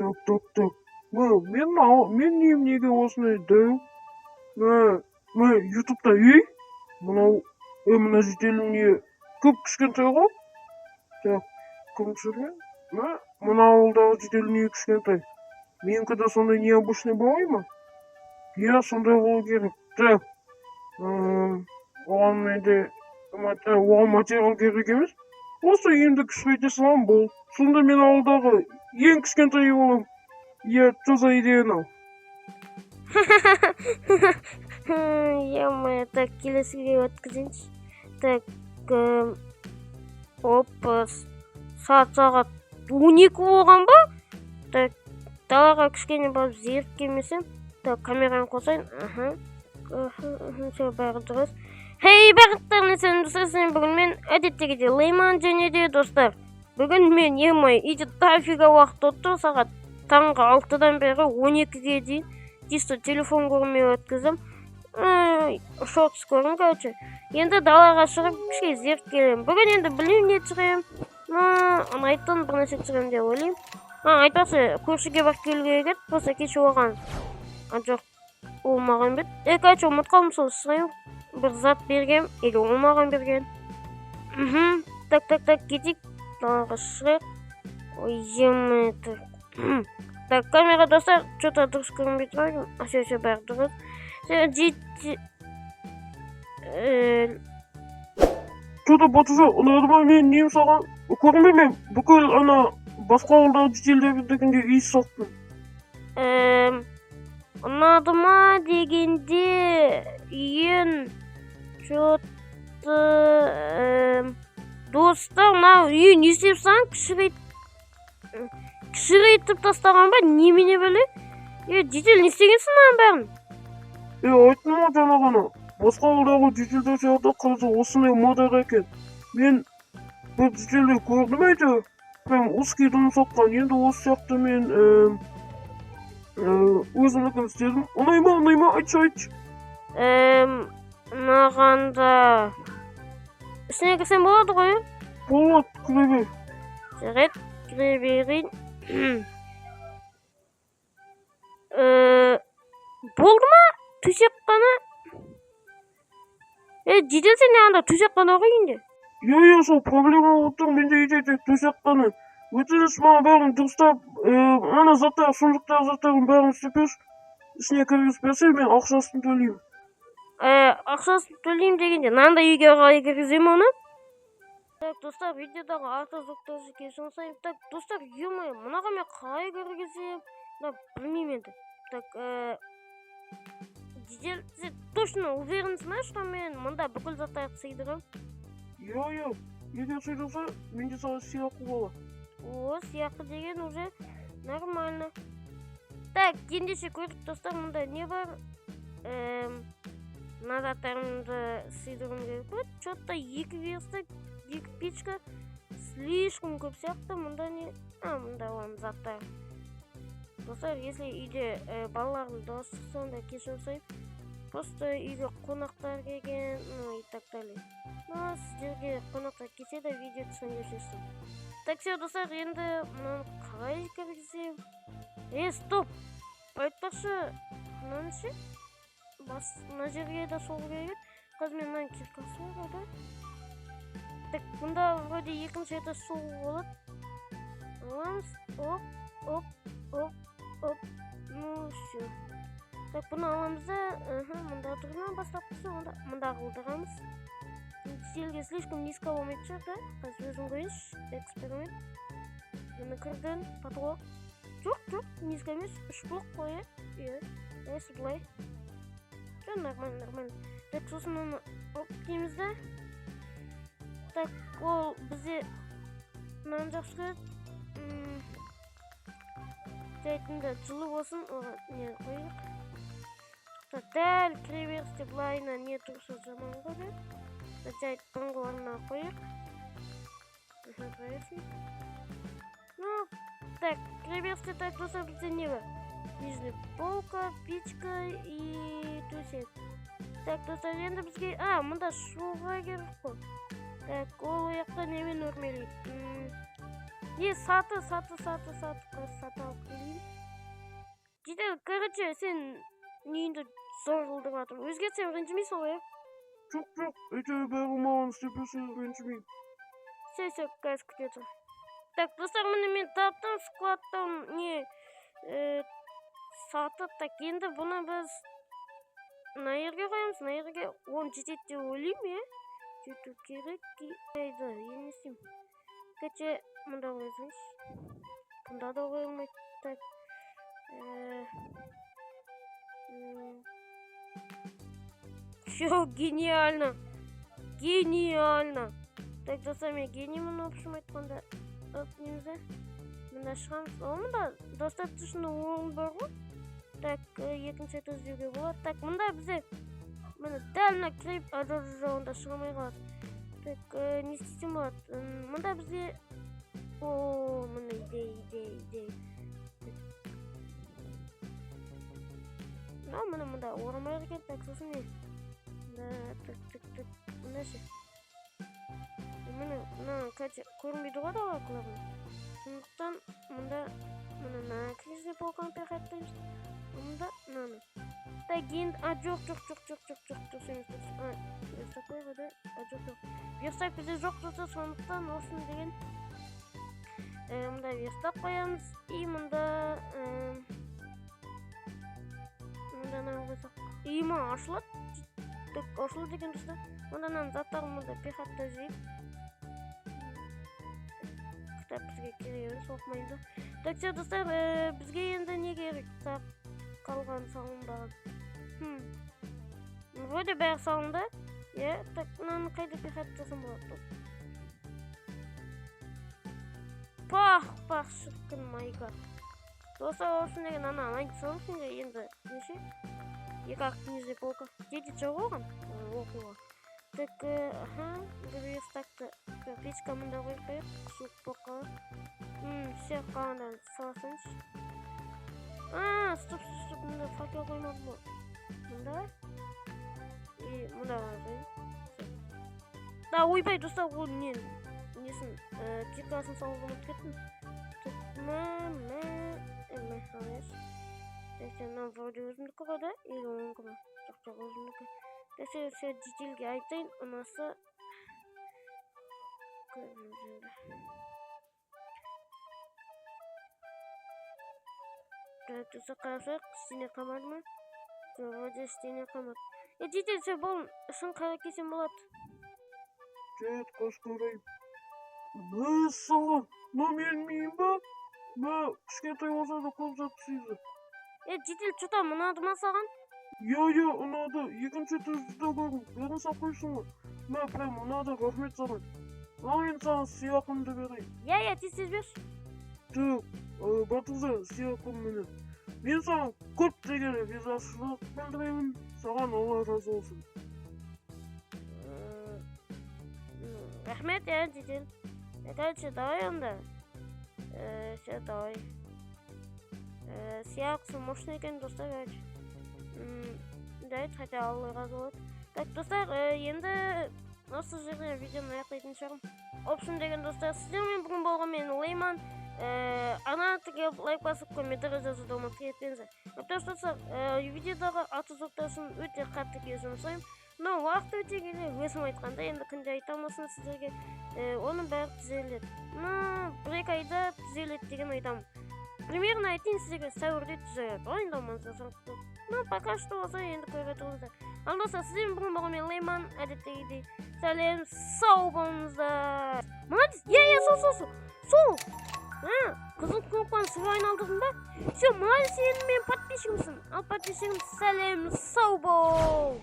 Так, так, так. Мә, мен үйім неге осындай дәу? Мә, мә, ютубта үй? Мынау, мына жителің не көп кішкентай ғой? Так, кім түсірген? Мә, мына ауылдағы жителдің үйі кішкентай. Менікі де сондай необычный болмай ма? Иә, сондай болу керек. Так, оған менде оған материал керек емес. Осы үйімді кішірейте саламын, болды. Сонда мен ауылдағы ең кішкентай үй боламын. Иә, что за идея мынау? Е, так, келесіге өткізейінші. Так, опа, сағат 12 болған ба? Так, далаға кішкене барып зеріп келмесем. Так, камераны қосайын. Аха. Аха, все, бәрі дұрыс. Хей, барлықтарыңа сәлем, бүгін мен әдеттегідей Лейман және де достар. Бүгін мен емай үйде дофига уақыт өтті, сағат таңғы 6-дан бері 12-ге дейін чисто телефон көрмей өткіздім. Шортс көрдім, короче. Енді далаға шығып кішкене зеріп келемін. Бүгін енді білмеймін не түсіремін. Но ұнайтын бір нәрсе түсіремін деп ойлаймын. А, айтпақшы, көршіге барып келу керек еді, просто кеше оған. А, жоқ, ол маған берді. Короче, ұмытып қалдым, сол сұраймын. Бір зат бергем, или ол маған берген. Мхм. Так, так, так, кетейік. Далаға шығайық. Ой, ё. Так, камера, достар, что-то дұрыс көрінбей тұр. А, все, все, бәрі дұрыс. Все, жет. Что-то, Батужа, ұнады ма мен нем саған? Көрінбей ме? Бүкіл ана басқа ауылдағы жителдердікіндей үй соқтым. Ұнады ма дегенде, үйін что-то достар, мынау үйін не істеп тастаған? Кішірейтіп тастаған ба, немене бәле? Е, житель, не істегенсің мынаның бәрін? Е, айттым ғой жаңа ғана. Басқа ауылдағы жителдер сияқты қазір осындай мода екен. Мен бір жителді көрдім әйтеуір. Прям узкий дом соққан. Енді осы сияқты мен өзімдікін істедім. Ұнай ма, ұнай ма? Айтшы, айтшы. Ұнағанда ішіне кірсем болады ғой, иә? Болады, кіре бер. Жарайды, кіре берейін. Болды ма? Төсек қана? Е, жедел, сен анда төсек қана ғой үйінде. Иә, иә, сол проблема болып тұр. Менде үйде тек төсек қана. Өтініш, маған бәрін дұрыстап, ана заттар, сундуктағы заттардың бәрін істеп берші. Ішіне кіргізіп берсе, мен ақшасын төлеймін. Ақшасын төлеймін дегенде, мынандай үйге қалай кіргіземін оны? Так, достар, видеодағы аты звуктар кешірім сұраймын. Так, достар, ё-моё, мынаға мен қалай кіргіземін? Мына білмеймін енді. Так, жедел, сен точно уверенсің ба, что мен мында бүкіл заттарды сыйдырамын? Иә, иә. Егер сыйдырса, менде саған сыйақы болады. О, сыйақы деген уже нормально. Так, ендеше көрдік, достар, мында не бар? Мына заттарымды сыйдыруым керек болады. Что-то екі верстак, екі печка слишком көп сияқты. Мында не? А, мында оның заттары. Достар, если үйде балалардың дауысы шықса, онда кешірім сұраймын. Просто үйге қонақтар келген, ну и так далее. Но сіздерге қонақтар келсе де, видео түсіргенге деп шештім. Так, все, достар, енді мынаны қалай кіргіземін? Е, стоп! Айтпақшы, мынаны ше? Бас, мына жерге де соғу керек еді. Қазір мен мынаны киркасы бар ғой, да? Так, мұнда вроде екінші этаж соғуға болады. Аламыз. Оп, оп, оп, оп. Ну, все. Так, бұны аламыз да, аха, мында тұрған бастапқысы, онда мында қылдырамыз. Стилге слишком низко болмайтын шығар, да? Қазір өзім көрейінші, эксперимент. Міне, кірдің, потолок. Жоқ, жоқ, низко емес, үш блок қой, иә? Иә, если былай. Жоқ, нормально, нормально. Так, сосын оны оп дейміз да. Так, ол бізде мынаны жақсы көреді. Жайтында жылы болсын, оған не қояйық. Так, дәл кіре берісте былайына не тұрса, жаман ғой, да? Жайт бұрынғы орнына қояйық. Аха, тұра берсін. Ну, так, кіре берісте, так, достар, бізде не бар? Нижняя полка, печка и төсек. Так, достар, енді бізге... А, мында шығуға керек қой. Так, ол жақта немен өрмелейді? Не, саты, саты, саты, саты, қазір саты алып келейін. Жедел, короче, сен үйіңді зор қылдырып жатырмын. Өзгертсем ренжімейсің ғой, иә? Жоқ, жоқ, әйтеуір бәрі маған істеп берсең, ренжімеймін. Все, все, қазір күте тұр. Так, достар, міне, мен таптым складтан не саты. Так, енді бұны біз мына жерге қоямыз, мына жерге он жетеді деп ойлаймын, иә? Жету керек. Енді не істеймін? Короче, мында қоя салайыншы. Бұнда да қойылмайды. Так. Все, гениально. Гениально. Так, достар, мен гениймін, в общем айтқанда. Оп, неміз, мында шығамыз. О, мында достаточно орын бар ғой. Так, екінші этаж деуге болады. Так, мында бізде, міне, дәл мына кіріп, а, жоқ, жоқ, онда шыға алмай қалады. Так, не істесем болады? Мында бізде, о, міне, идея, идея, идея. Мынау, міне, мында орын бар екен. Так, сосын не? Да, так, так, так, мында ше? Міне, мына, короче, көрінбейді ғой дала главное. Сондықтан мында, міне, мына книжный полканы перехаттаймыз. Мында мынаны. Так, енді, а, жоқ, жоқ, жоқ, жоқ, жоқ, жоқ, дұрыс емес, дұрыс. А, верстак бар ғой, да? А, жоқ, жоқ. Верстак бізде жоқ, достар, сондықтан осыны деген, мында верстак қоямыз. И мында мынаны қойсақ. И мына ашылады. Так, ашылады екен, достар. Мында мынаның заттарын мында перехаттап жіберейік. Кітап бізге керек емес, оқымаймыз да. Так, все, достар, бізге енді не керек? Так, қалған салынбаған. Вроде бәрі салынды. Иә, так, мынаны қайда перехаттасам болады? Пах, пах, шіркін, май гад. Достар, в общем деген ана айтып салып енді неше? Екі ақ книжный полка. Дети жоқ оған? Оқуға. Так, аха, бір верстакты, бір печка мында қойып қояйық, суық болып қалады. Все, қалғандарын сала салайыншы. А, стоп, стоп, стоп, мында факел қоймадым ғой. Мында. И мында қояйын. Да, ойбай, достар, ол не? Несін, киркасын салуды ұмытып кеттім. Так, мә, мә, мә, алайыншы. Так, сен мынау вроде өзімдікі ғой, да? Или онікі ма? Жоқ, жоқ, өзімдікі. Так, все, все, жителге айтайын, ұнаса көріп енді. Так, достар, қарасақ, ештеңе қалмады ма? Жоқ, вроде ештеңе қалмады. Е, житель, все, бол, ішін қара кесем болады. Жет, қош көрейін. Мәссаған, мынау менің үйім ба? Мә, кішкентай болса да көп зат сыйды. Е, житель, что там, ұнады ма саған? Иә, иә, ұнады. Екінші этажды да көрдім. Бәрін салып қойыпсың ғой. Мә, прям ұнады, рахмет саған. Ал енді саған сыйақымды берейін. Иә, иә, тез тез берші. Так, Батыржан, сыйақым міне. Мен саған көптеген ризашылық білдіремін. Саған Алла разы болсын. Рахмет, иә, житель. Короче, давай онда. Все, давай. Сыйақысы мощный екен, достар, короче. Жарайды, хотя Алла разы болады. Так, достар, енді осы жерде видеоны аяқтайтын шығармын. В общем деген, достар, сіздермен бүгін болған мен Лейман. Арнаны тіркеліп, лайк басып, комментарий жазуды ұмытып кетпеңіздер. Потому что, достар, видеодағы аты звуктар үшін өте қатты кешірім сұраймын. Но уақыт өте келе, өзім айтқанда, енді күнде айта алмасын сіздерге, оның бәрі түзеледі. Но бір-екі айда түзеледі деген ойдамын. Примерно айтайын сіздерге, сәуірде түзеледі. Уайымдамаңыздар, сондықтан. Но пока что болса енді көре тұрыңыздар. Ал достар, сіздермен бүгін болған мен Лейман, әдеттегідей сәлем, сау болыңыздар. Молодец, иә, иә, сол, сол, сол, сол. А, қызыл кнопканы суға айналдырдың ба? Все, молодец, енді менің подписчигімсің. Ал подписчигім, сәлем, сау бол.